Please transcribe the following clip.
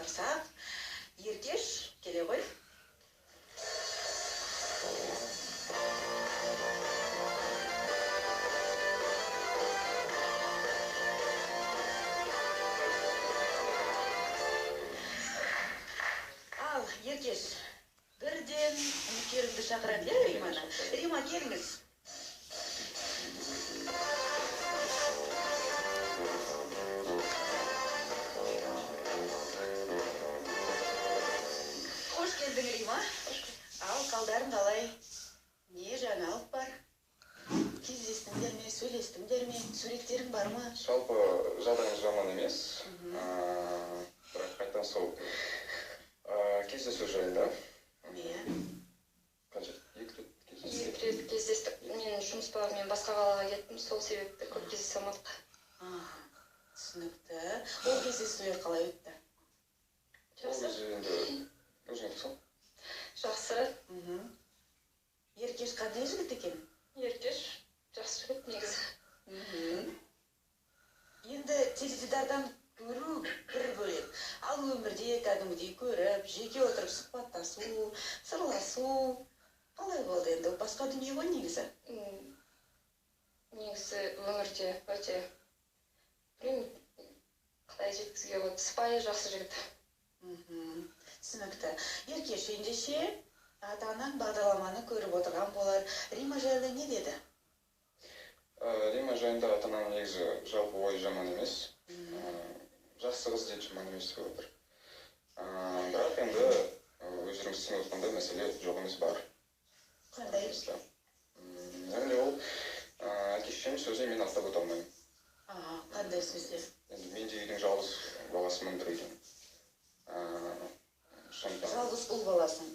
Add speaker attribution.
Speaker 1: шақырсақ. Еркеш, келе ғой. Ал, Еркеш, бірден үміткеріңді шақырады, иә, Риманы? Рима, келіңіз. Қош келдің, Рима. Ал, қалдарың қалай? Не жаңалық бар? Кездестіңдер ме, сөйлестіңдер ме, суреттерің бар ма?
Speaker 2: Жалпы жағдайымыз жаман емес. Бірақ қайтадан сол кездесу жайында.
Speaker 1: Иә.
Speaker 2: Қанша? 2 рет кездестік.
Speaker 3: 2 рет кездестік. Мен жұмыс бабымен басқа қалаға кеттім, сол себепті көп кездесе алмадық.
Speaker 1: Түсінікті. Ол кездесулер қалай өтті?
Speaker 3: Жақсы.
Speaker 2: Ол кезде енді өзің айтсаң.
Speaker 3: Жақсы.
Speaker 1: Еркеш қандай жігіт екен?
Speaker 3: Еркеш жақсы жігіт негізі.
Speaker 1: Енді теледидардан көру бір бөлек. Ал өмірде кәдімгідей көріп, жеке отырып сұхбаттасу, сырласу қалай болды енді? Ол басқа дүние ғой негізі.
Speaker 3: Негізі өмірде өте, білмеймін, қалай жеткізуге болады, сыпайы жақсы жігіт.
Speaker 1: Түсінікті. Еркеш, ендеше ата-анаң бағдарламаны көріп отырған болар. Рима жайлы не деді?
Speaker 2: Рима жайында ата-анам негізі жалпы ойы жаман емес. Жақсы қыз дейді, жаман емес деп отыр. Бірақ енді өздеріңіз түсініп отқандай мәселе жоқ емес бар.
Speaker 1: Қандай?
Speaker 2: Яғни ол әке шешемнің сөзіне мен аттап өте алмаймын.
Speaker 1: Қандай сөздер?
Speaker 2: Енді мен де үйдің жалғыз баласымын бір үйдің. Сондықтан
Speaker 1: Жалғыз ұл баласың.